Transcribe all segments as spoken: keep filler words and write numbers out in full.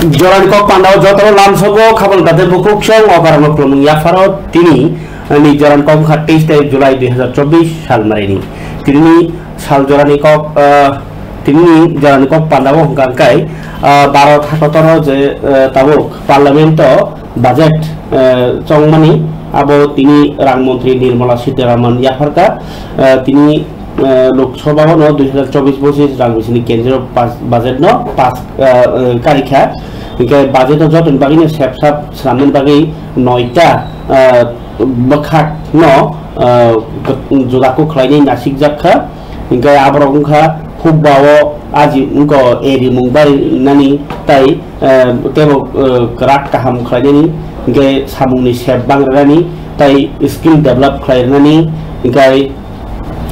Jorani kok pandao jotoro lamsogo khabal gade bukhuk song okarano khulumung yapharo tini, eh, ni jorani kok wngkha teis tarik July dui hazar chobbish sal marini. Tini sal jorani kok, eh, tini jorani kok pandao hwnkha hwnkhe, eh, Bharat hakotoro je, eh, tabuk Parliament o budget, eh, chongmani abo tini rang montri Nirmala Sitharaman yapharkha, eh, tini eh, Lok Sabha no dui hazar chobbish pochish rang bisini kendriyo pas-, budget no pass, eh, eh, karikha. Hinkhe budget o jotoni bagwi no sepsap swnamnani bagwi noita, eh, bwkhak no, eh, juda kuk khlainai nasikjak kha. Hinkhe aborok wngkha hukba o aji wngko eri mung barinani tai, eh, tebo, eh, kwrak kaham khlainani, hinkhe samungni sep bang rwnani tai skill develop khlai rwnani, hinkhe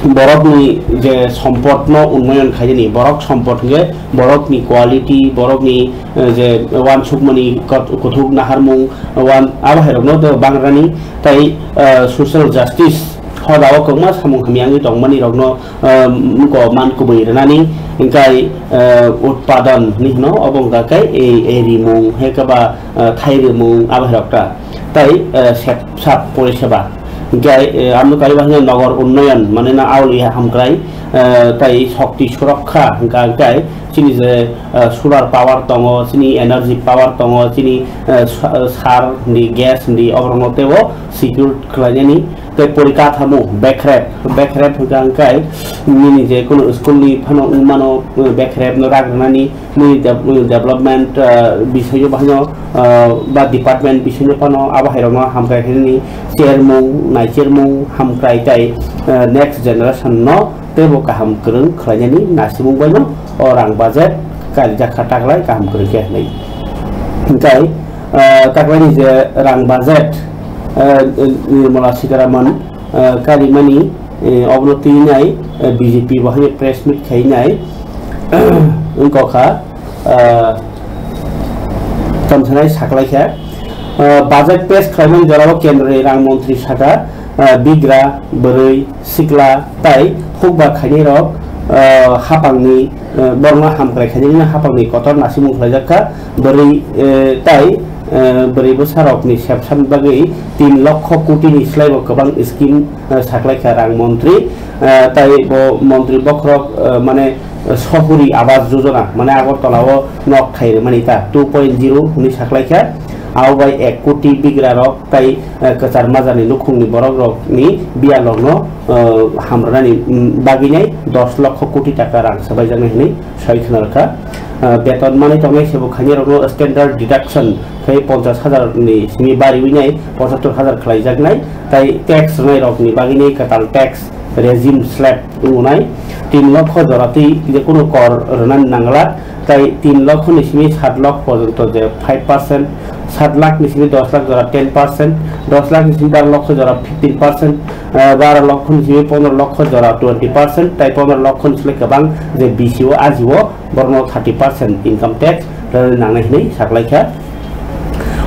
borokni je sompotno unnoyon khainani, borok sompot hwnkhe borokni quality, borokni, eh, je uansukmani kot-, kuthuk naharmung, uan-, abo hairokno tei bangrani tei, eh, social justice hodao kwbangma samung hamya wngwi tongmani rokno, eh, wngko man kubui rwnani, hinkhe, eh, utpadon hinwi hwno obo wngkha khe ei, ei rimung, hai khe ba, eh, thai rimung abo hairok ta. Tei, eh, sep-, sap poriseba. Hinkhe, eh, amno kaiba hino nogor unnoyon, mane na auli hamkrai, eh, tei shokti surokha hingka hinkhe chini je, eh, solar power tongo, chini energy power tongo, chini, eh, sa-, sar ni, gas ni, oborokno teibo secure khlainani. Tei porikathamu bekrep, bekrep hingka hinkhe nini je kunu school ni phano wngmano, eh, bekrep no rak rwnani, nini dev-, development, ah, bisoyo bahino, ah, ba department bisoyo phano abo hairokno hamkrai khainani chermung, naichermung, hamkrai tai, ah, next generation no teibo kaham kwrwng khlainani nasimung baino o rang budget karijak kha taklai kaham kwrwng khe hinwi. Hinkhe, ah, taklaini je rang budget, ah, Nirmala Sitharaman, ah, karimani, eh, obono twinai, eh, B J P bo hai press meet khainai wngkha, ah, tongthanai saklaikha. Ah, budget pass khlaimani jorao kendroni rang montri saka, ah, bigra, bwrwi, sikla tai hukba khainairok, ah, hapangni, ah, borokno hamkrai khainani hapangni kotor nasimung khlaijakha. Bwrwi, eh, tai, eh, bwrwi bwsarokni sepsani bagwi tin lokho kotini slaibo kwbang scheme, eh, saklaikha rang montri. Eh, tai bo montri bokhorok, eh, mane, eh, Sohuri Awas Yojana, mane Agartala o nok thai rwmani ta two point zero hwnwi saklaikha. Abo bai ek koti bigrarok tai, eh, kwchar majani nukhungni borokrokni biyalokno, eh, hamrwnani, mm, bagwinai dos lokho koti taka rang swbaijaknai hwnwi soi khwnarwkha. Ah, beton manwi tongnai se bo khainai rokno standard deduction khai ponchash hajar ni simi bariwi nai pochattor hajar khlaijaknai, tai tax rwnai rokni bagwi nai kwtal tax regime slab wngnai. Tin lokho jora twi je kunu kor rwnani nangla, tai tin lokho ni simi sat lokh porjonto je five percent, sat lakh ni simi dos lakh jora ten percent, dos lakh ni simi baro lokho jora fifteen percent, ah, baro lokho ni simi pondro lokho jora twenty percent, tai pondro lokho ni simi kwbang je B C O, A G O, borokno thirty percent income tax rwna nangnai hwnwi saklaikha.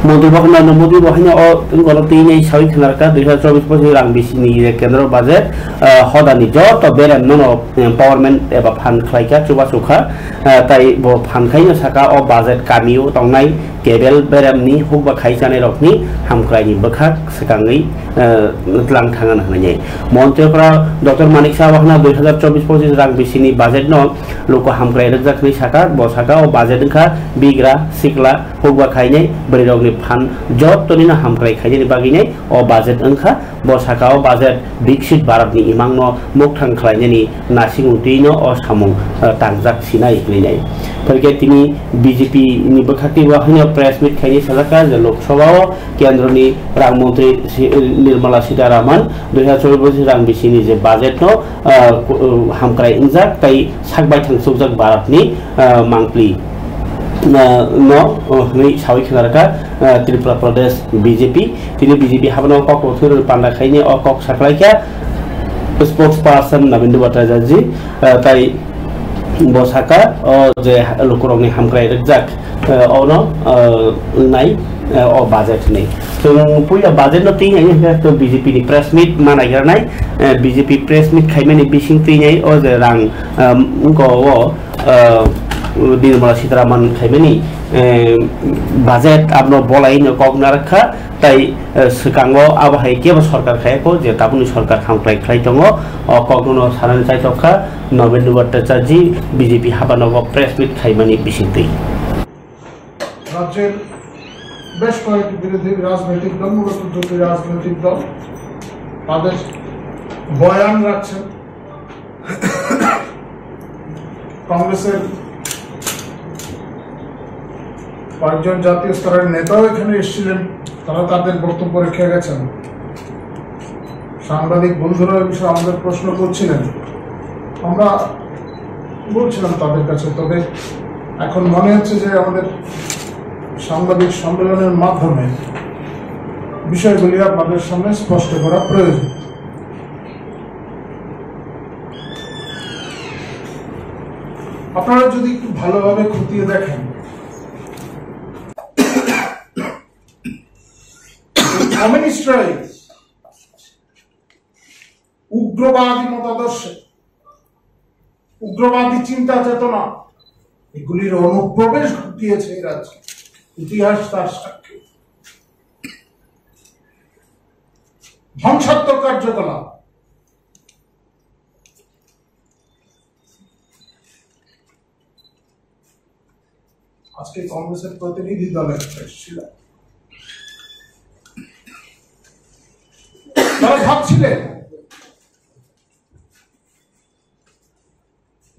Montri bo Narendra Modi bo haino o wngkoro twi nai sawi khwnarkha, dui hazar chobbish pochish rang bisini je kendro budget, ah, hodani joto berem nono empowerment eba phan khlaikha, chubasukha, ah, tai bo phan khaino saka o budget kamio tongnai kebel beremni hukba khai chanai rokni hamkraini bwkhak swkangwi, ah, tlang thangna hwnwi. Montri okra Doctor Manik Saha bo hwna dui hazar chobbish pochish rang bisini budget no luku hamkrai rwkjak hwnwi saka, bo saka o budget wngkha bigra, sikla, hukba khainai, bwrwirokni phan jottonino hamkrai khainani bagwinai o budget wngkha. Bo saka o budget Viksit Bharatni imangno mukthang khlainani nasimung twino o samung, eh, tangjak sinai hwnwi nai. Phai khe tini B J P ni bwkhak teibo haino press meet khainai sajakha je Lok Sabha o Kendroni Rang Montri si-, Nirmala Sitharaman dui hazar chobbish rang bisini je budget no, ah, ku-, ah, hamkrai wngjak tai sak baithang chukjak Bharatni, ah, mangpli, ah, no, oh, hwnwi sawi khwnarwkha, ah, Tripura Pradesh B J P. Tini B J P haphano kok rwthwirwi panda khaini o kok saklaikha spokesperson Nabindu Bhattacharya ji, ah, tai bo saka o je lukurokni hamkrai rwkjak, eh, ono, eh, wngnai, eh, o budget hinwi. Chwng puila budget no twi nai hwnkhe to B J P ni press meet ma naigra nai, eh, B J P press meet khaimani bising twi nai o je rang, eh, wngko o, eh, Nirmala Sitharaman khaimani, eh, budget abono bolai no kok narwkha, tai, eh, swkango abo hai kebo sorkar khaiyako je tabukni sorkar hamkrai khlai tongo, o kokno sanani chaitokha Nobendra Bhattacharya B J P habanogo press meet khaimani bisingtwi. রাজ্যের বেশ কয়েকটি বিরোধী রাজনৈতিক দল, মূলত দুটি রাজনৈতিক দল, তাদের বয়ান রাখছেন। কংগ্রেসের কয়েকজন জাতীয় স্তরের নেতাও এখানে এসেছিলেন, তারা তাদের বক্তব্য রেখে গেছেন। সাংবাদিক বন্ধুরা এ বিষয়ে আমাদের প্রশ্ন করছিলেন, আমরা বলছিলাম তাদের কাছে। তবে এখন মনে হচ্ছে যে আমাদের সাংবাদিক সম্মেলনের মাধ্যমে বিষয়গুলি আপনাদের সামনে স্পষ্ট করা প্রয়োজন। আপনারা যদি একটু ভালোভাবে খতিয়ে দেখেন, কমিউনিস্টরাই উগ্রবাদী মতাদর্শে, উগ্রবাদী চিন্তা চেতনা, এগুলির অনুপ্রবেশ ঘটিয়েছে এই রাজ্যে। ইতিহাস তার সাক্ষী। ধ্বংসাত্মক কার্যকলাপ। আজকে কংগ্রেসের প্রতিনিধি দল একটা এসেছিল, তারা ভাবছিলেন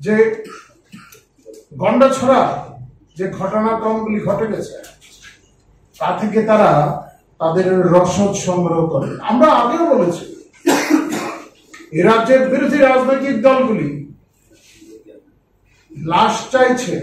যে গন্ডাছড়া যে ঘটনাক্রমগুলি ঘটে গেছে, তা থেকে তারা তাদের রসদ সংগ্রহ করে। আমরা আগেও বলেছি, এই রাজ্যের বিরোধী রাজনৈতিক দলগুলি লাশ চাইছে।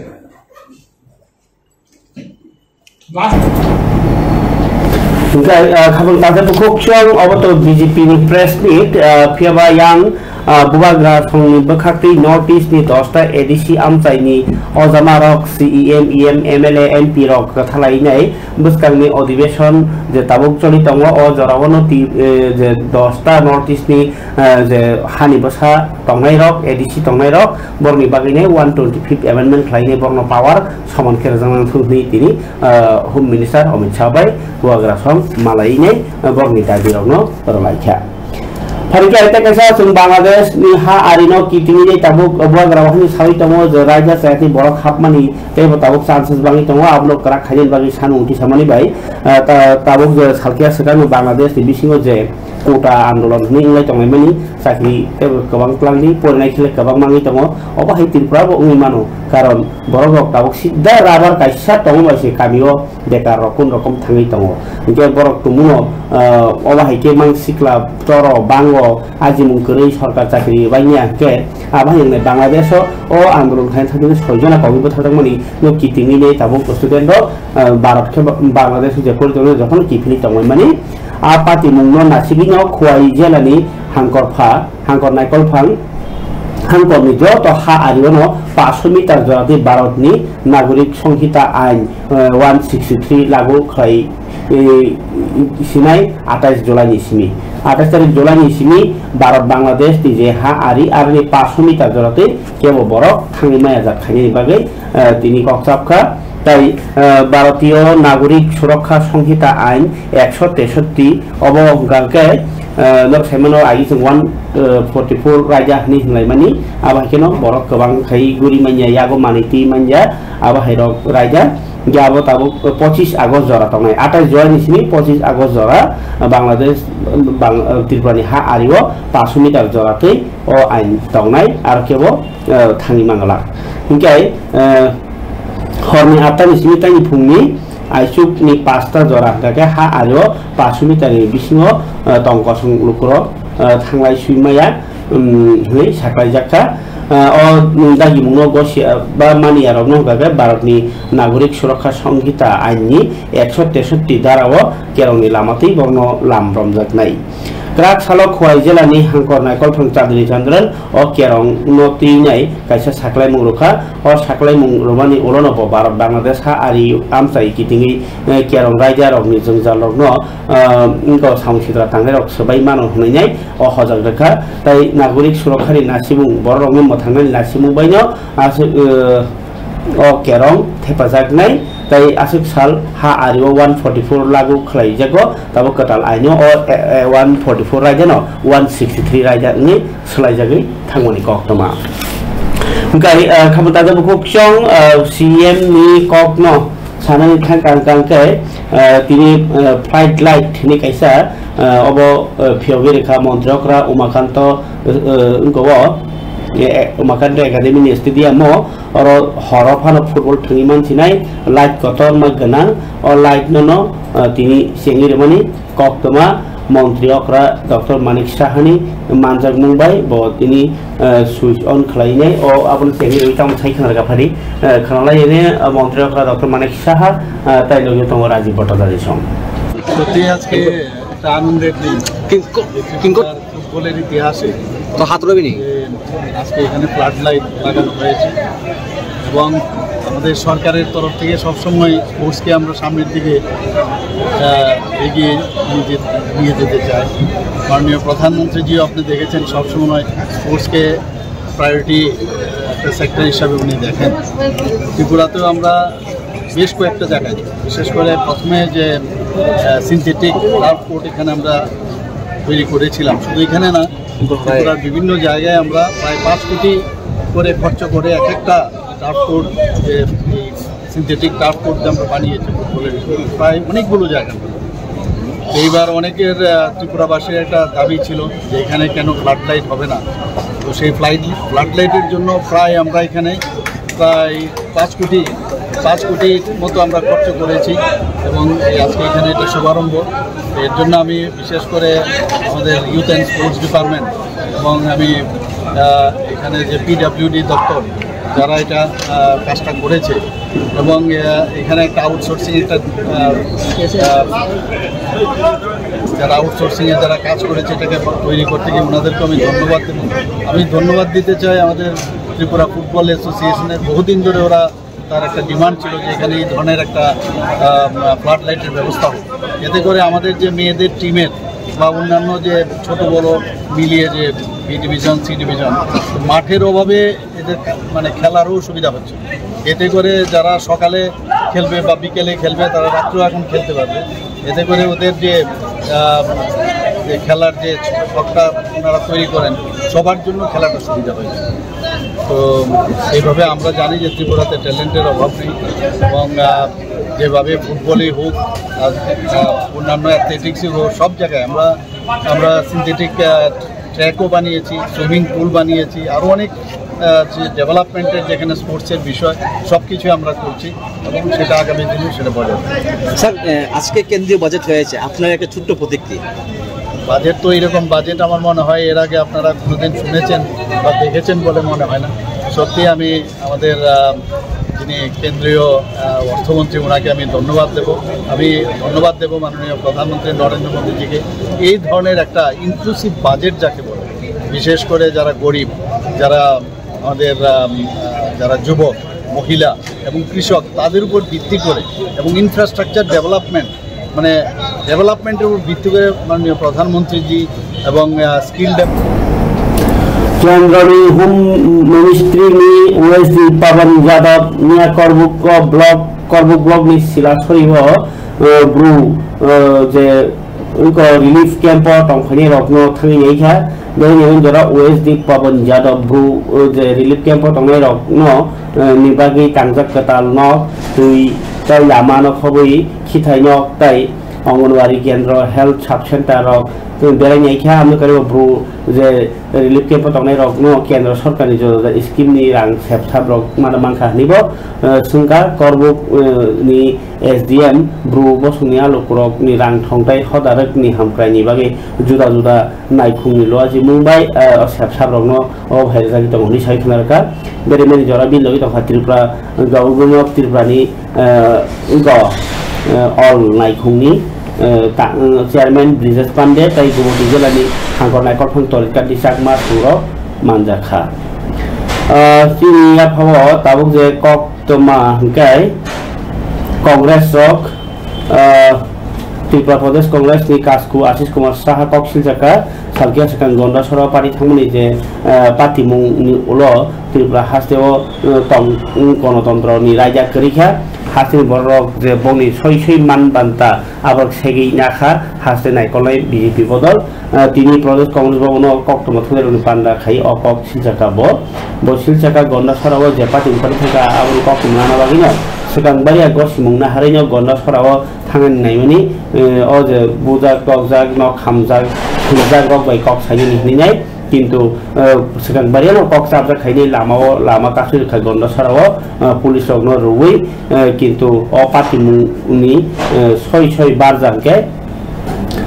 Hingke, ah, khabang taja bukhuk chwng obo to B J P ni press meet, ah, phiyaba yang, ah, bubagra songni bwkhaktwi North East ni dosta A D C amchaini ojama rok C E M, E M, M L A, M P rok kwthalai nai bwskangni odibeshon je tabuk choli tongo o jorao no ti, eh, je dosta North East ni, eh, je hani bwsa tongnai rok, A D C tongnai rok, borokni bagwi nai one twenty fifth amendment khlainai borokno power somon khe rwjaknai thung hwnwi tini, ah, Home Minister Amit Shah bai bubagra song malaiwi nai, ah, borokni dabi rokno rwlaikha. Phaikhe arita kaisa chwng Bangladesh ni ha ari no kitingwi nai tabuk bubagra wahini sawi tongo je raida chayatwi borok hapmani teibo tabuk chances bangwi tongo, abono kwrak khainani bagwi sanung uthi samani bai, ah, ta-, tabuk je salkhe swkang Bangladesh ni bisingo je kota andolon hwnwi wnglai tonglaimani, chakri tei kwbang twlangni porinai khe kwbang mangwi tongo. Obo hai Tripura bo wngwi mano, karon borok rok tabuk sida rabar kaisa tongma bai se kamio bekar rok kun rokom thangwi tongo. Hinkhe borok tumuno, ah, obo hai khe mang sikla toro bango ajimung kwrwi sorkar chakri bai ya hinkhe abo hai wngnai Bangladesh o, o andolon khaina thangwi soi jona kogwi bwtharjakmani no kitingwi nai tabuk student rok, ah, Bharat khe Bangladesh o je pori tongo jokhon kiphilwi tongwi mani. A patimungno nasigwino Khowai jelani Hangkor pha, Hangkor Naikolphang, Hangkorni joto ha ariono paso meter joratwi Bharatni Nagorik Songhita Ain, eh, one sixty three lagu khlai, eh, sinai atais July ni simi. Atais tarik July ni simi Bharat Bangladesh ni je ha ari aroni paso meter joratwi kebo borok thangwi maya jak khainani bagwi, eh, tini kok chapkha. Tai, eh, Bharatiyo Nagorik Surokha Songhita Ain ekso tesotti obo hwnkha khe, eh, norok sai mano agi chwng one forty four raida hwnwi hwnlaimani, abo hai kheno borok kwbang khai guri manya, yago manwi twi manya, abo hai rok raida. Hingkhe abo tabuk pochis August jora tongnai, atais July ni simi pochis August jora, eh, Bangladesh, Bang-, eh, Tripura ni ha ario paso meter jora twi o ain tongnai, aro kebo, eh, thangwi mangala. Hingkhe, eh, horni atta ni simi tei phungni aisuk ni pasta jora hingkha khe ha ario paso meter ni bisingo, eh, tong kosong lukurok, eh, thanglai sui maya, um, hwnwi saklaijak kha. Eh, o, um, dagimungno gosi, eh, ba maniyarokno hingkha khe Bharatni Nagorik Surokha Songhita ain ni ekso tesotti dara o kerongni lama twi borokno lam romjaknai. Kwrak salo Khowai jelani Hangkor Naikolphang Chandni Chandran o kerong no twinai kaisa saklaimung rwkha. O saklaimung rwmani ulono bo Bharat Bangladesh ha ari amchai kitingwi, eh, kerong raida rokni jwngjal rokno, eh, wngkha samung sitra tangnai rok swbai mano hwnwi nai o hojak rwkha. Tai Nagorik Surokhani nasimung, borok rokno mwthangnani nasimung baino aswk, eh, o kerong thepajaknai, tei aswk sal ha ario one forty four lagu khlaijago, tabuk kwtal aino o, e, e, one forty four raida no one sixty three raida wngwi swlaijagwi thangmani koktwma. Hwnkhe, eh, khamung taja bukhuk chwng, eh, C M ni kokno sanani thang kang kang khe, eh, tini, eh, flight light hinwi kaisa, eh, obo, eh, phiyogwi rwkha montri okra Umakanto, eh, eh, wngkha o, eh, eh, Umakanto Academy ni stadium o, oro horo phano football thwngwi mansinai light kotorma gwnang, o light no no, eh, tini chengwi rwmani. Koktwma montri okra Doctor Manik Sahani manjakmung bai bo tini, eh, switch on khlainai. O aboni chengwi rwi tamo sai khna rwkha phari, eh, khna lainai, eh, montri okra Doctor Manik Saha, eh, tai logi tongo Rajiv Bhattacharya song. সত্যি আজকে একটা আনন্দের দিন। King-, king-, ফুটবলের ইতিহাসে তো হাত রবিনি। যে আজকে এখানে ফ্লাড লাইট লাগানো হয়েছে এবং আমাদের সরকারের তরফ থেকে সবসময় স্পোর্টসকে আমরা সামনের দিকে, আহ, এগিয়ে নিয়ে যে-, নিয়ে যেতে চাই। মাননীয় প্রধানমন্ত্রীজিও আপনি দেখেছেন সবসময় স্পোর্টসকে প্রায়োরিটি একটা সেক্টর হিসাবে উনি দেখেন। ত্রিপুরাতেও আমরা বেশ কয়েকটা জায়গায়, বিশেষ করে প্রথমে যে, আহ, সিনথেটিক টার্ফ কোর্ট এখানে আমরা তৈরি করেছিলাম, শুধু এখানে না, ত্রিপুরার বিভিন্ন জায়গায় আমরা প্রায় পাঁচ কোটি করে খরচ করে এক একটা টার্ফ কোর্ট, যে এই সিনথেটিক টার্ফ কোর্ট যে আমরা বানিয়েছি ফুটবলের, প্রায় অনেকগুলো জায়গা। এইবার অনেকের, আহ, ত্রিপুরাবাসীর একটা দাবি ছিল যে এখানে কেন ফ্লাড লাইট হবে না, তো সেই ফ্লাইট, ফ্লাড লাইটের জন্য প্রায় আমরা এখানে প্রায় পাঁচ কোটি, পাঁচ কোটির মতো আমরা খরচ করেছি এবং এই আজকে এখানে এটা শুভারম্ভ। এর জন্য আমি বিশেষ করে আমাদের ইউথ অ্যান্ড স্পোর্টস ডিপার্টমেন্ট এবং আমি, আহ, এখানে যে পিডাব্লিউডি দপ্তর, যারা এটা, আহ, কাজটা করেছে এবং, আহ, এখানে একটা আউটসোর্সিং একটা, আহ, আহ, যারা আউটসোর্সিং এ যারা কাজ করেছে এটাকে তৈরি করতে গিয়ে ওনাদেরকে আমি ধন্যবাদ দেব। আমি ধন্যবাদ দিতে চাই আমাদের ত্রিপুরা ফুটবল অ্যাসোসিয়েশনের, বহুদিন ধরে ওরা তার একটা ডিমান্ড ছিল যে এখানে এই ধরনের একটা, আহ, ফ্লাড লাইটের ব্যবস্থা হোক। এতে করে আমাদের যে মেয়েদের টিমের বা অন্যান্য যে ছোট বড় মিলিয়ে যে বি ডিভিশন, সি ডিভিশন, মাঠের অভাবে এদের মানে খেলারও সুবিধা হচ্ছে। এতে করে যারা সকালে খেলবে বা বিকেলে খেলবে, তারা রাত্রেও এখন খেলতে পারবে। এতে করে ওদের যে, আহ, যে খেলার যে ছকটা ওনারা তৈরি করেন, সবার জন্য খেলাটা সুবিধা হয়েছে। তো এইভাবে আমরা জানি যে ত্রিপুরাতে ট্যালেন্টের অভাব নেই এবং, আহ, যেভাবে ফুটবলই হোক, আর, আহ, অন্যান্য অ্যাথলেটিক্সই হোক, সব জায়গায় আমরা, আমরা সিনথেটিক, আহ, ট্র্যাকও বানিয়েছি, সুইমিং পুল বানিয়েছি, আরও অনেক, আহ, যে ডেভেলপমেন্টের যেখানে স্পোর্টসের বিষয়, সব কিছু আমরা করছি এবং সেটা আগামী দিনে সেটা বজায় থাকবে। স্যার, আহ, আজকে কেন্দ্রীয় বাজেট হয়েছে, আপনার একটা ছোট্ট প্রতিক্রিয়া। বাজেট তো এরকম বাজেট আমার মনে হয় এর আগে আপনারা কোনোদিন শুনেছেন বা দেখেছেন বলে মনে হয় না। সত্যি আমি আমাদের, আহ, যিনি কেন্দ্রীয়, আহ, অর্থমন্ত্রী, ওনাকে আমি ধন্যবাদ দেব। আমি ধন্যবাদ দেব মাননীয় প্রধানমন্ত্রী নরেন্দ্র মোদীজিকে। এই ধরনের একটা ইনক্লুসিভ বাজেট যাকে বলে, বিশেষ করে যারা গরিব, যারা আমাদের, আহ, যারা যুবক, মহিলা এবং কৃষক, তাদের উপর ভিত্তি করে এবং ইনফ্রাস্ট্রাকচার ডেভেলপমেন্ট, মানে ডেভেলপমেন্টের উপর ভিত্তি করে মাননীয় প্রধানমন্ত্রীজি এবং, আহ, স্কিল ডেভ- Kendroni Home Ministry ni West Pawan Yadav miya Korbuk block, Korbuk block ni Silasori o, eh, bru, eh, je wngkha relief camp o tongkhainai rokno thangwi naikha. Bini jora West Pawan Yadav bru, eh, je relief camp o tongnai rokno, eh, ni bagwi tangjak kwtal nok, twi tei lama no khobwi khithai nok tei Anganwadi kendro, health sub center rok tei berai naikha. Amno karibo bru je relief camp o tongnai rokno kendro sorkar ni joda joda scheme ni rang sep sap rok mano mankha hinwi bo, eh, swngkha Korbuk, eh, ni S D M bru bosongni alukurokni rang thongthai hodarwkni hamkraini bagwi juda juda naikhungni luachimung bai, eh, o sepsaprokno o phairjagwi tongo hwnwi sai khna rwkha. Berimani jora bini logi tongkha Tripura, Government of Tripurani, eh, wngkha, eh, all naikhungni, eh, ta-, eh, chairman Brijesh Pandey tei Gumoti jilani hangkor naikolphang Torit Kanti Chakma thungrok manjakha. Eh, chini yaphao tabuk je kok toma hwnkhe Congress rok, ah, Tripura Pradesh Congress ni kasku Ashish Kumar Saha kok siljakha, salkhe swkang Gondasora party thangmani je, eh, patimung ni ulo Tripura haste o, eh, tong, mm, gonotontro ni raida kwrwi kha, haste ni borok je bongni soi soi man banta aborok segwi nakha, haste naikolnai B J P bodol, eh, tini Pradesh Congress bo bono koktwma thumnairokni panda khai o kok siljakha bo. Bo siljakha Gondasora o je patimung party thangkha aboni koktwma nana bagwino swkang baria gosimung naharwino Gondasora o thangani naimani, eh, o je bujak, tokjak, nok hamjak, hamjak rok bai kok sainani hinwi nai. Kintu, eh, swkang baria no kok chapjak khainai lama o, lama kasu kha Gondasora o, eh, police rok no rwui, eh, kintu o patimung ni, eh, soi soi barjak khe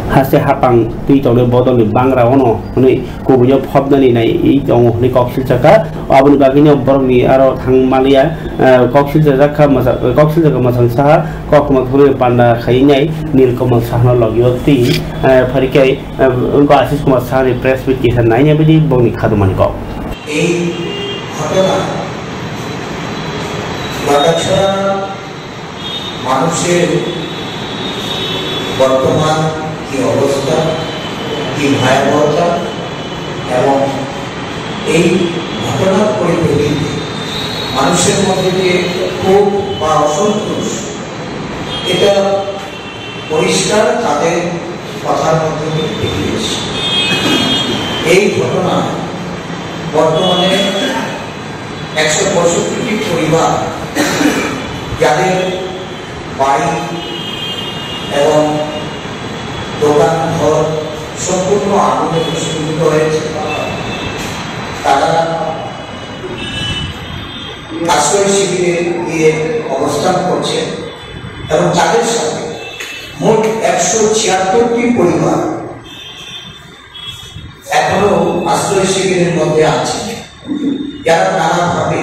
haste hapang twi tongnai bodol ni bangra ono hwnwi kubui o phobnani nai tongo hwnwi kok siljakha. Aboni bagwi no borok ni aro thang maliya, eh, kok siljakha mwsa-, kok siljakha mwsang saha koktwma thumnairokni panda khai nai Nilkamal Saha no logi o twi, eh, phari khe, eh, wngkha Ashish Kumar Saha ni press meet kisa naina bagwi bongni khadumani kok. এই ঘটনা বাগাছড়া মানুষের বর্তমান কি অবস্থা, কি ভয়াবহতা এবং এই ঘটনার পরিপ্রেক্ষিতে মানুষের মধ্যে যে ক্ষোভ বা অসন্তোষ, এটা পরিষ্কার তাদের কথার মধ্যে দিয়ে বেরিয়েছে। এই ঘটনা বর্তমানে একশো পঁয়ষট্টিটি পরিবার, যাদের বাড়ি এবং দোকান ঘর সম্পূর্ণ আগুনে ভস্মীভূত হয়েছে, তারা আশ্রয় শিবিরে গিয়ে অবস্থান করছে এবং তাদের সাথে মোট একশো ছিয়াত্তরটি পরিবার এখনো আশ্রয় শিবিরের মধ্যে আছে, যারা নানাভাবে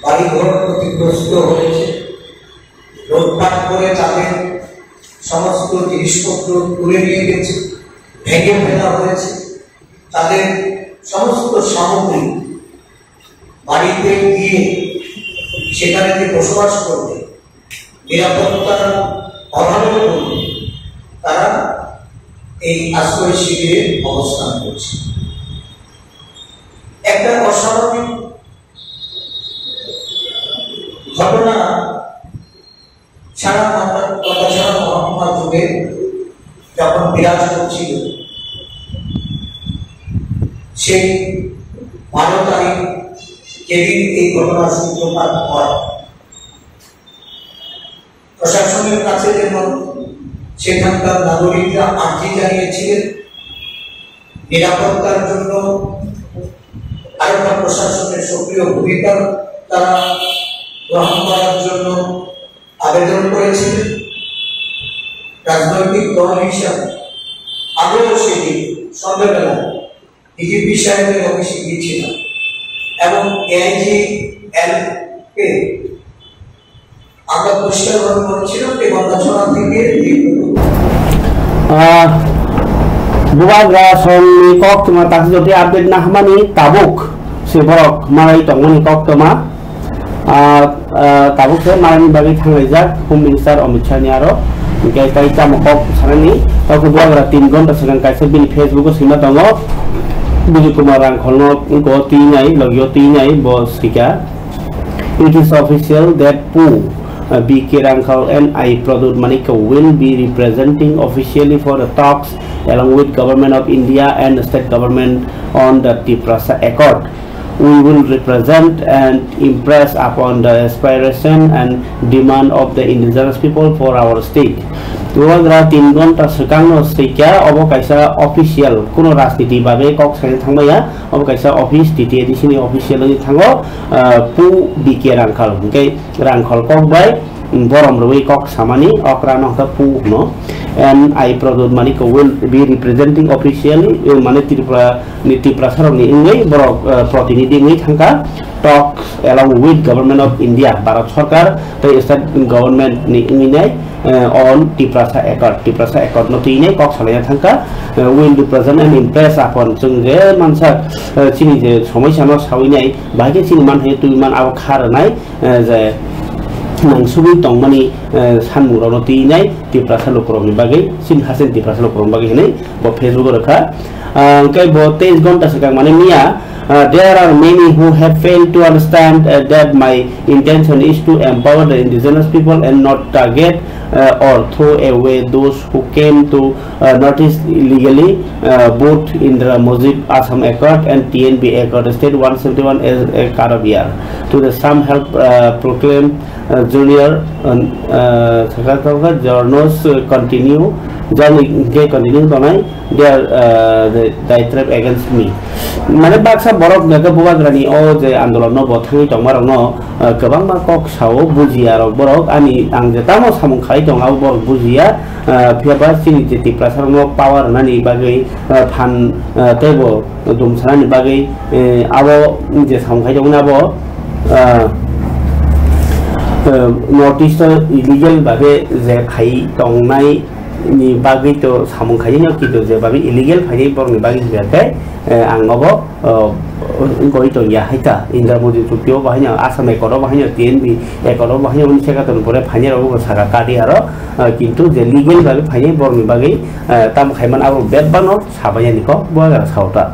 বাড়িঘর ক্ষতিগ্রস্ত হয়েছে, লুটপাট করে তাদের সমস্ত জিনিসপত্র তুলে নিয়ে গেছে, ভেঙে ফেলা হয়েছে, তাদের সমস্ত সামগ্রী বাড়িতে গিয়ে সেখানে যে বসবাস করবে, নিরাপত্তার অভাবে পড়বে, তারা এই আশ্রয় শিবিরে অবস্থান করছে। একটা অস্বাভাবিক ঘটনা সারা মাথা-, কথা সারা মহকুমা জুড়ে যখন বিরাজ করছিল, সেই বারো তারিখ যেদিন এই ঘটনার সূত্রপাত হয়, প্রশাসনের কাছে যেমন সেখানকার নাগরিকরা আর্জি জানিয়েছিলেন, নিরাপত্তার জন্য আরো প্রশাসনের সক্রিয় ভূমিকা তারা গ্রহণ করার জন্য আবেদন করেছিলেন। রাজনৈতিক দল হিসাবে আগেও সেদিন সন্ধ্যাবেলা ডিজিপি সাহেবের অফিসে গিয়েছিলাম এবং এআইজি এলকে আমরা পরিষ্কারভাবে বলেছিলাম যে গন্ডাছড়া থেকে নির্গত Ah, Bubagra songni koktwma takhuk jotoi update nahmani tabuk se borok malai tongmani koktwma. Ah, ah, tabuk se malani bagwi thanglaijak Home Minister Amit Shah ni aro. Hwnkhe tai tamo kok sanani, tamo Bubagra tin ghonta swkang kaisa bini Facebook o swima tongo. Bijay Kumar Rangkholno wngkho twi nai, logio twi nai, bo swika. It is official that Pu, uh, B K Rangkhal and I Pradyot Manikya will be representing officially for the talks along with Government of India and state government on the Tiprasa Accord. We will represent and impress upon the aspiration and demand of the indigenous people for our state. Bubagra tin ghonta swkangno swikha, obo kaisa official, kuno rajniti babe kok saina thangmaya, obo kaisa office, T T A D C ni official wngwi thango, ah, Pu B K Rangkhal, hwnkhe Rangkhal kok bai, mm, borom rwui kok samani, okra no hwnkhe Pu hwno. And I Pradyot Manikya will be representing officially, eh, mane Tripura ni Tiprasa rok ni wngwi borok, eh, protinidhi wngwi thangkha talks along with Government of India, Bharat Sarkar tei state government ni wngwi nai, eh, on Tiprasa Accord, Tiprasa Accord no twi nai kok salaina thangkha, eh, will represent and impress upon, chwng je mansak, eh, chini je somosya no sawi nai, bahai khe chini manthai twi man abo kha rwnai, eh, je nangsugwi tongmani, eh, sanmungrokno twinai Tiprasa lukurokni bagwi, chini haste Tiprasa lukurokni bagwi hinwi bo Facebook o rwkha. Ah, hwnkhe bo teis gonta swkang mane miya, ah, "There are many who have failed to understand, uh, that my intention is to empower the indigenous people and not target, uh, or throw away those who came to, uh, Northeast illegally, uh, both Indira Mujib Assam Accord and T N B Accord, State one seventy-one as a car of year. To the some help, uh, proclaim, uh, junior, uh, uh, sakha sakha journeys, uh, continue, journey ke continue tongnai, they are, uh, the, the threat against me." Mane baksa borok hwnkhe bubagrani o je andolon no bo thangwi tongma rokno, uh, kwbangma kok sao, bujiya rok borok, ani ang je tamo samung khai tong abo borok bujiya, uh, phiya ba chini je Tiprasa rokno power rwnani bagwi, uh, phan, uh, teibo dumsanani bagwi, eh, abo je samung khai tongmani abo, ah, eh, North East o illegal babe je phai tongnai ni bagwi to samung khai no, kintu je babe illegal phainai borokni bagwi hwnkhe, eh, ang abo, oh, wngkoi tongya hai ta. Indra Modi chukti o bahai no, Assam Accord o bahai no, T N B Accord o bahai no, unisho ekator ni pore phainai rok bo saka kadi aro, ah, kintu je legal babe phainai borokni bagwi, eh, tamo khai man abo bebak no sabaiyani kok bo jaga sao ta.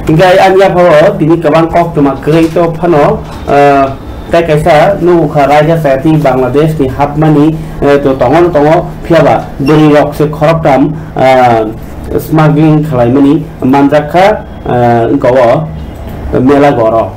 Hingke ani yaphao tini kwbang koktwma kwrwi to phano, ah, tei kaisa nukha raida chayati Bangladesh ni hapmani, eh, to tongo no tongo, phiyaba bwrwi rok se khoroktham, ah, smuggling khwlaimani manjakha, ah, wngkha o Melagoro.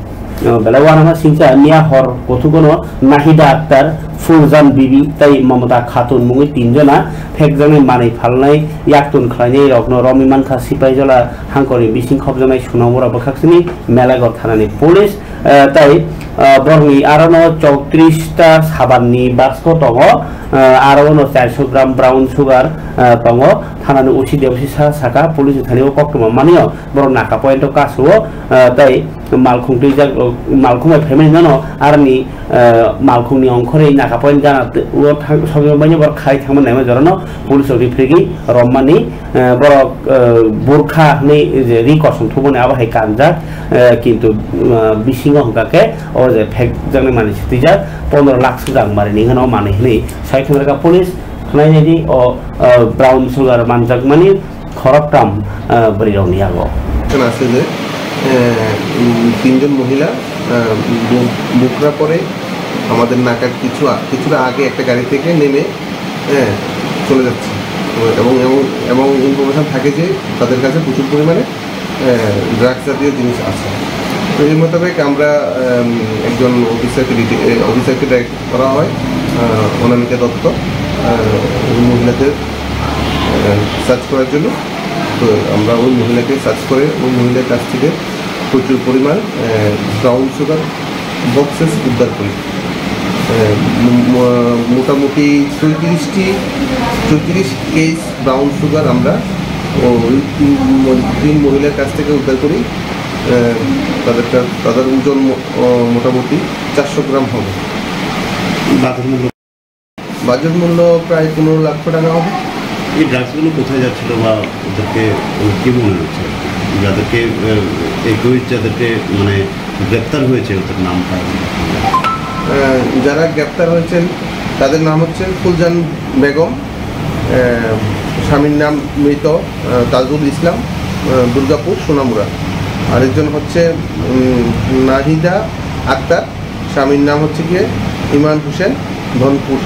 Ah, belai uanama singcha miya hor kothukono Nahida Akhtar, Fuljan Bibi tei Mamata Khatun mungwi tinjona phekjaknai manwi phalnai yaktun khlainai rokno romwi mankha Sipaijala hangkorni bising khopjaknai Sonamura bwkhaksini Melagor thanani police, eh, tei, eh, borokni arono chowtris ta sabanni basko tongo, eh, aro ono charsho gram brown sugar, eh, tongo. Thanani O C Debashish Saha saka, police ni thani o koktwma manio borok naka point o kasu o, eh, tei malkhung twijak, malkhung bai phaimani nono aroni, eh, malkhungni ongkhorwi naka point gana t-, o thang-, sogwi baino borok khai thangmani naima jorano police rok riphirigwi romani, eh, borok, eh, burkha hwnwi je ri kosong thumani abo hai kanjak, eh, kintu, eh, bisingo hwnkha khe o je phekjaknai manwi sitwijak pondro lakh swjak mari ni hwnwi o manwi hwnwi sai thangjakha police. Khwnai naidi o, eh, brown sugar manjakmani khoroktham, eh, bwrwirokni yago. Khna se je, eh, উম, তিনজন মহিলা, আহ, বু-, বুকরা পরে আমাদের নাকার কিছু আ-, কিছুটা আগে একটা গাড়ি থেকে নেমে, হ্যাঁ, চলে যাচ্ছে। এবং, এবং, এবং ইনফরমেশন থাকে যে তাদের কাছে প্রচুর পরিমাণে, আহ, ড্রাগস জাতীয় জিনিস আছে। তো এই মোতাবেক আমরা, আম, একজন অফিসারকে ডিটে-, এ, অফিসারকে ডাইরেক্ট করা হয়, আহ, অনামিকা দত্ত, আহ, ওই মহিলাদের, আহ, সার্চ করার জন্য। তো আমরা ওই মহিলাকে সার্চ করে ওই মহিলার কাছ থেকে প্রচুর পরিমাণ, আহ, ব্রাউন সুগার বক্সেস উদ্ধার করি। আহ, ম-, ম-, মোটামুটি চৌত্রিশটি, চৌত্রিশ কেস ব্রাউন সুগার আমরা ওই তিন ম-, তিন মহিলার কাছ থেকে উদ্ধার করি। আহ, তাদের কা-, তাদের ওজন ম-, ও, মোটামুটি চারশো গ্রাম হবে। বাজার মূল্য? বাজার মূল্য প্রায় পনেরো লক্ষ টাকা হবে। এই ড্রাগসগুলো কোথায় যাচ্ছিল বা ওদেরকে, ও, কি মনে হচ্ছে? যাদেরকে, আহ, একুশ যাদেরকে, মানে, গ্রেপ্তার হয়েছে, ওদের নামটা? আহ, যারা গ্রেপ্তার হয়েছেন, তাদের নাম হচ্ছে ফুলজান বেগম, আহ, স্বামীর নাম মৃত, আহ, তাজুল ইসলাম, আহ, দুর্গাপুর সোনামুড়া। আরেকজন হচ্ছে, উম, নাহিদা আক্তার, স্বামীর নাম হচ্ছে গিয়ে ইমরান হোসেন, ধনপুর,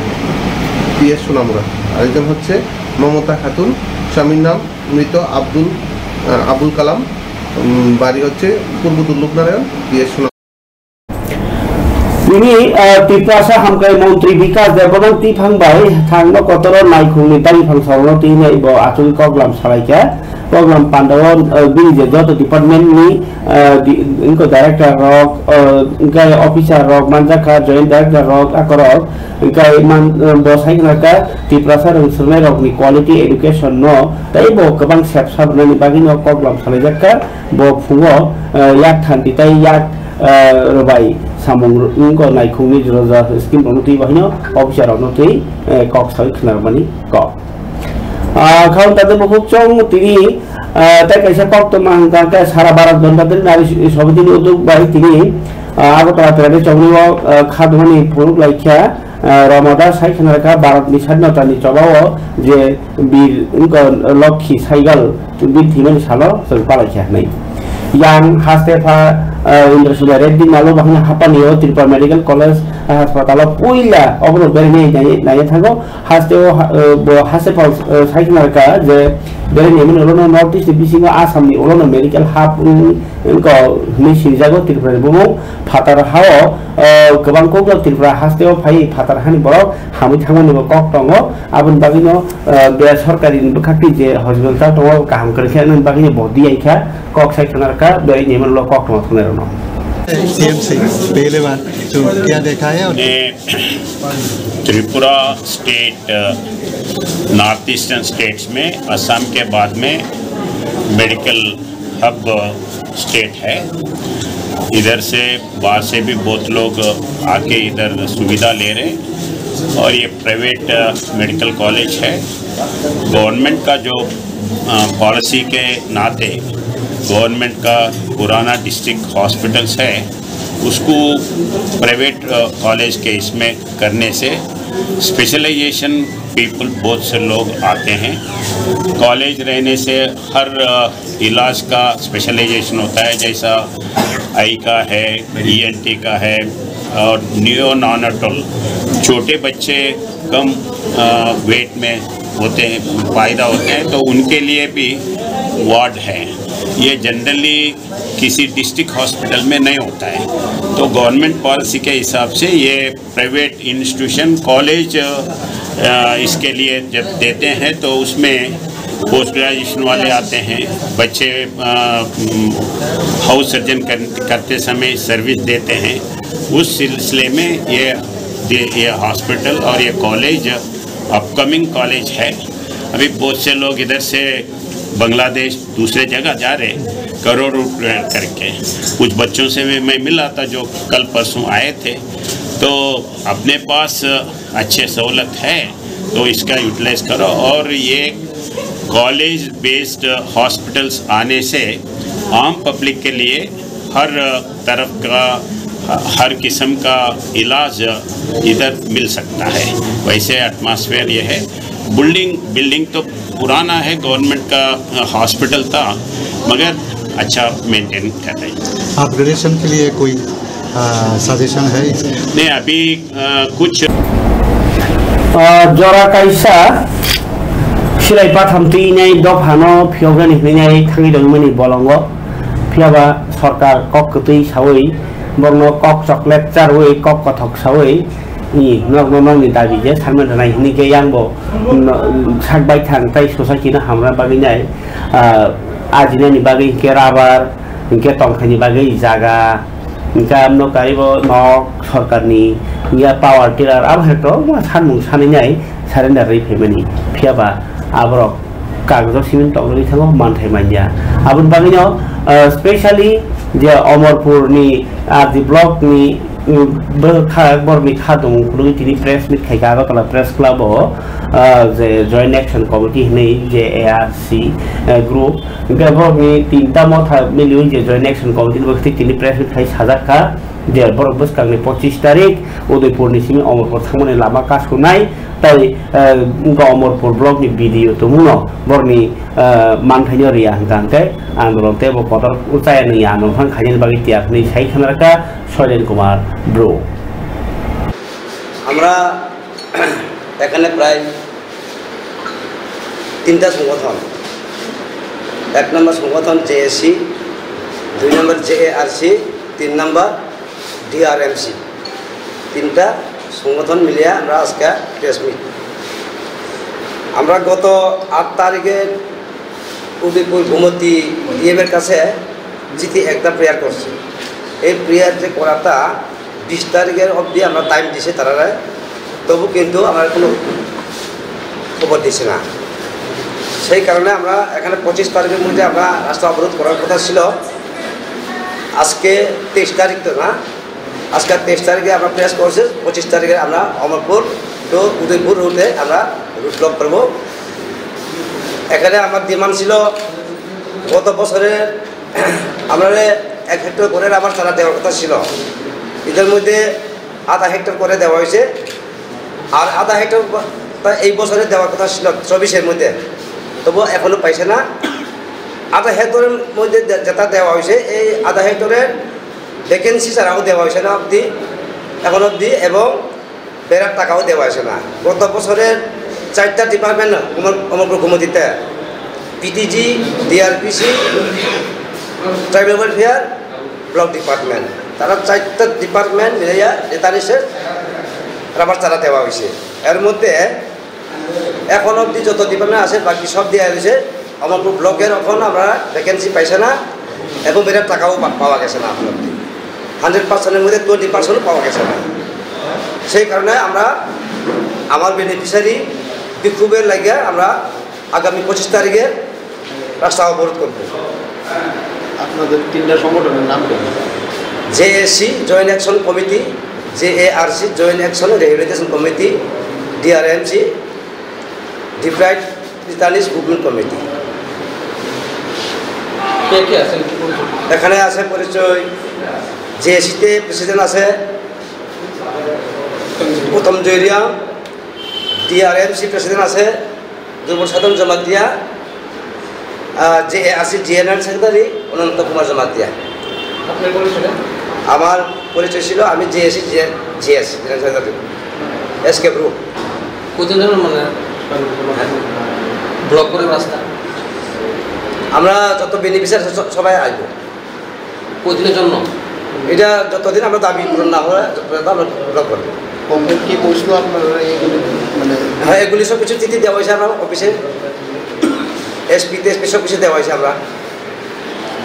পিএস সোনামুড়া। আরেকজন হচ্ছে মমতা খাতুন, স্বামীর নাম মৃত আব্দুল, আহ, আবুল কালাম, উম, বাড়ি হচ্ছে পূর্ব দুর্লভনারায়ণ, পিএস Sonamura. Tini, ah, Tiprasa hamkrai montri Bikas Debbarma twiphang bai thangno kotoro naikhungni taiphang salono twi nai bo achugwi koklam salaikha. Koklam pandao, ah, bini je joto department ni, ah, di-, wngkha director rok, ah, wngkha officer rok manjakha, joint director rok, akorok wngkha man, ah, bo sai khna kha Tiprasa rwng swrwngnai rokni quality education no tei bo kwbang sep sap rwnani bagwi no koklam salaijakha. Bo phungo, ah, yak thanti tei yak, ah, rwbai samung wngkha naikhungni jora jora scheme rokno twi bahino officer rokno twi, eh, kok sawi khna rwmani kok. Ah, khaung tade bukhuk chong tini, ah, tei kaisa koktwma hwnkha khe sara Bharat Gantantra Nari Samiti ni uddog bai tini, ah, Agartala Trade Chowri o, ah, kha dwmani phunuk laikha, Ah, Ramadas sai khna kha Bharatni sadinotani chobao je Bir wngkha Lokhi Saigal Bir thwimani salo chwng palaikha hwnwi. Yang haste pha, ah, Indrasena Reddy Malu bahai hapanio Tripura Medical College, ah, haspatalo puila obono berwi nai, nai, nai thango. Haste o ha-, eh, bo haste pha, eh, sai khna kha je berwi naimani ulono North East ni bisingo Assam ni ulono medical hub wng-, wngkha hwnwi sinijago Tripura ni bumung. Phatar hao, eh, kwbang kokno Tripura haste o phai phatar hani borok hamwi thangmani bo kok tongo. Aboni bagwino, eh, be sorkari ni bwkhakni je hospital ta tongo, kaham kwrwikha, aboni bagwino bo diyaikha, kok sai khna kha, be ni mwnlo kok tongma thangnairokno. CM से पहले बार तो क्या देखा है और ने त्रिपुरा स्टेट, अ, north eastern states में असम के बाद में मेडिकल हब स्टेट है। इधर से, बाहर से भी बहुत लोग आके इधर सुविधा ले रहे हैं। और ये प्राइवेट, अ, मेडिकल कॉलेज है। गवर्नमेंट का जो, अ, पॉलिसी के नाते गवर्नमेंट का पुराना डिस्ट्रिक्ट हॉस्पिटल्स है, उसको प्राइवेट, अ, कॉलेज के इसमें करने से स्पेशलाइजेशन पीपल बहुत से लोग आते हैं। कॉलेज रहने से हर, अ, इलाज का स्पेशलाइजेशन होता है, जैसा आई का है, ईएनटी का है और नियो नॉनेटल, छोटे बच्चे कम, अ, वेट में होते हैं, पैदा होते हैं, तो उनके लिए भी वार्ड है। ये जनरली किसी डिस्ट्रिक्ट हॉस्पिटल में नहीं होता है। तो गवर्नमेंट पॉलिसी के हिसाब से ये प्राइवेट इंस्टीट्यूशन, कॉलेज, अ, इसके लिए जब देते हैं तो उसमें पोस्ट ग्रेजुएशन वाले आते हैं, बच्चे, अ, उम, हाउस सर्जन कर, करते समय सर्विस देते हैं। उस सिलसिले में ये, ये, ये हॉस्पिटल और ये कॉलेज अपकमिंग कॉलेज है। अभी बहुत से लोग इधर से बांग्लादेश, दूसरे जगह जा रहे हैं, करोड़ रुपए करके। कुछ बच्चों से भी मैं मिला था जो कल परसों आए थे, तो अपने पास अच्छे सहूलत है, तो इसका यूटिलाइज करो। और ये कॉलेज बेस्ड हॉस्पिटल्स आने से आम पब्लिक के लिए हर तरफ का, हर किस्म का इलाज इधर मिल सकता है। वैसे एटमॉस्फेयर ये है। बिल्डिंग, बिल्डिंग तो पुराना है, गवर्नमेंट का, अ, हॉस्पिटल था, मगर अच्छा मेंटेन कर रहे हैं। अपग्रेडेशन के लिए कोई, अ, सजेशन है? नहीं, अभी, अ, कुछ अ, jora kaisa silai batham twi nai dophano phiyoknani hwnwi nai thangwi tongmani bolongo. Phiyaba sorkar kok kwtwi sawi, borokno kok chocolate charwi, kok kothok sawi, i, nokno nokni dabi je sanmani rwnai hwnwi khe yang bo, mm, sak baithang tei society no hamna bagwi nai, ah, ajinani bagwi hinkhe rubber, hinkhe tongthaini bagwi jaga, hinkhe amno kaibo nok sorkarni, hinkhe power tiller, abo hai kwbangma sanmung sanwi nai surrender rwi phaimani. Phiyaba aborok kagjo simi tongwi thango, manthai manya. Aboni bagwino, ah, specially je Omorpurni R D blockni, um, bwkha, borokni kha tongmung phunugwi tini press meet khaikha Agartala Press Club o, ah, je Joint Action Committee hinwi je A R C, eh, group, hinkhe borokni tinta motha miliwi je Joint Action Committee ni bwkhak tini press meet khai sajak kha. Je borok bwskangni pochis tarik Udaipurni simi Omorpur thangmani lama kasunai, tei, eh, wngkha Omorpur blockni B D O tongmungno borokni, eh, manthaino riya hwnkha hwnkhe andolon teibo kotor chaya nungya andolon phang khainani bagwi tiyar hwnwi sai khna rwkha Soilen Kumar Bru. আমরা এখানে প্রায় তিনটা সংগঠন, এক নম্বর সংগঠন জেএসি, দুই নম্বর জেএআরসি, তিন নম্বর ডিআরএমসি, তিনটা সংগঠন মিলিয়ে আমরা আজকে প্রেস মিট। আমরা গত আট তারিখে উদয়পুর গোমতী ডিএমের কাছে জিতি একটা প্রেয়ার করছি। এই প্রেয়ার যে করাটা বিশ তারিখের অবধি আমরা টাইম দিছি তারারে, তবু কিন্তু আমরা কোনো খবর দিছে না। সেই কারণে আমরা এখানে পঁচিশ তারিখের মধ্যে আমরা রাস্তা অবরোধ করার কথা ছিল, আজকে তেইশ তারিখ তো না, আজকে তেইশ তারিখে আমরা প্রেস করছি, পঁচিশ তারিখে আমরা অমরপুর টু উদয়পুর রুটে আমরা রুট ব্লক করবো। এখানে আমার ডিমান্ড ছিল গত বছরের আমরা এক হেক্টর করে আবার তারা দেওয়ার কথা ছিল, এদের মধ্যে আধা হেক্টর করে দেওয়া হয়েছে। আর আধা হেক্টর বা, তা এই বছরে দেওয়ার কথা ছিল চব্বিশের মধ্যে, তবু এখনো পাইছে না। আধা হেক্টরের মধ্যে দে-, যেটা দেওয়া হয়েছে, এই আধা হেক্টরের ভ্যাকেন্সি ছাড়াও দেওয়া হয়েছে না অবধি, এখন অবধি, এবং বেড়ার টাকাও দেওয়া হয়েছে না। গত বছরের চারটা ডিপার্টমেন্ট অমর-, অমরপুর কমিটিতে, পিটিজি, ডিআরপিসি, ট্রাইবাল ওয়েলফেয়ার, ব্লক ডিপার্টমেন্ট, তারা চারটা ডিপার্টমেন্ট মিলাইয়া রেতানিসে রাবার চারা দেওয়া হয়েছে। এর মধ্যে এখন অবধি যত ডিপার্টমেন্ট আছে, বাকি সব দেওয়া হয়েছে। অমরপুর ব্লকের এখন আমরা ভ্যাকেন্সি পাইছে না এবং বেটার টাকাও পা-, পাওয়া গেছে না এখন অবধি। হান্ড্রেড পার্সেন্টের মধ্যে টোয়েন্টি পার্সেন্টও পাওয়া গেছে না। সেই কারণে আমরা আমার বেনিফিশিয়ারি বিক্ষোভের লাগিয়া আমরা আগামী পঁচিশ তারিখে রাস্তা অবরোধ করব। আপনাদের তিনটা সংগঠনের নাম কি? জেএসি, জয়েন্ট অ্যাকশন কমিটি, জেএআরসি, joint action rehabilitation committee, DRMC, deprived রিতানিস মুভমেন্ট কমিটি। কে কে আছেন, একটু পরিচয়? এখানে আছে পরিচয়, জেএসিতে প্রেসিডেন্ট আছে উত্তম জৈরিয়া, ডিআরএমসি প্রেসিডেন্ট আছে দুর্বল সাধন জমাতিয়া, আহ, জেএআরসি জেনারেল সেক্রেটারি অনন্ত কুমার জমাতিয়া। আপনার পরিচয়টা? আমার পরিচয় ছিল, আমি JAC J-, GS general secretary, SK group. কতদিনের মানে ব্লক করে রাস্তা? আমরা যত বেনিফিশিয়ারি স-, সবাই আসবো। কতদিনের জন্য? এটা যতদিন আমরা দাবি পূরণ না হয়, ততদিন আমরা ব্লক করবো। কমপ্লেন কি করছিল আপনারা এইগুলি, মানে? হ্যাঁ, এগুলি সব কিছু চিঠি দেওয়া হয়েছে আমরা অফিসে, এসপি, এসপি সব কিছু দেওয়া হয়েছে আমরা,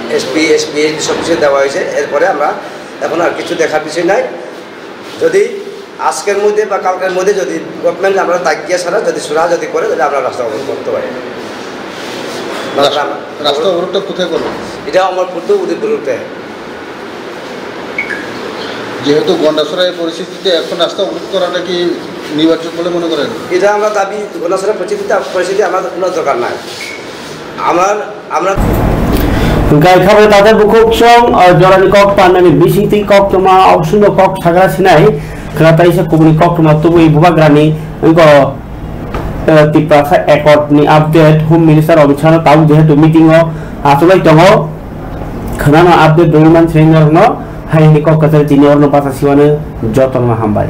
এসপি, এসপি সব কিছু দেওয়া হয়েছে। এরপরে আমরা এখন আর কিছু দেখার বিষয় নাই। যদি আজকের মধ্যে বা কালকের মধ্যে যদি গভর্নমেন্ট আমরা তাকিয়ে ছাড়া যদি সুরা যদি করে, তাহলে আমরা রাস্তা অবরোধ করতে পারি। রাস্তা, রাস্তা অবরোধটা কোথায় করবেন? এটা অমরপুর তো উদয়পুর রুটে। যেহেতু গন্ডাছড়া এই পরিস্থিতিতে এখন রাস্তা অবরোধ করাটা কি নির্বাচক বলে মনে করেন? এটা আমরা দাবি, গন্ডাছড়া পরিস্থিতিতে, পরিস্থিতি আমাদের কোনো দরকার নাই। আমার, আমরা Hwnkhe kha bai tatai bukhuk chwng, o jorani kok pannani bisingtwi koktwma, o sumno kok sagra sinai, khwna taisa kubuni koktwma tubui bubagrani wngkha, eh, Tiprasa Accord ni update, Home Minister Amit Shah no tabuk jehetu meeting o achugwi tongo, khwnano update rwui mansini norokno, haini kok kwchari tini orno bacha siwano jotono hambai.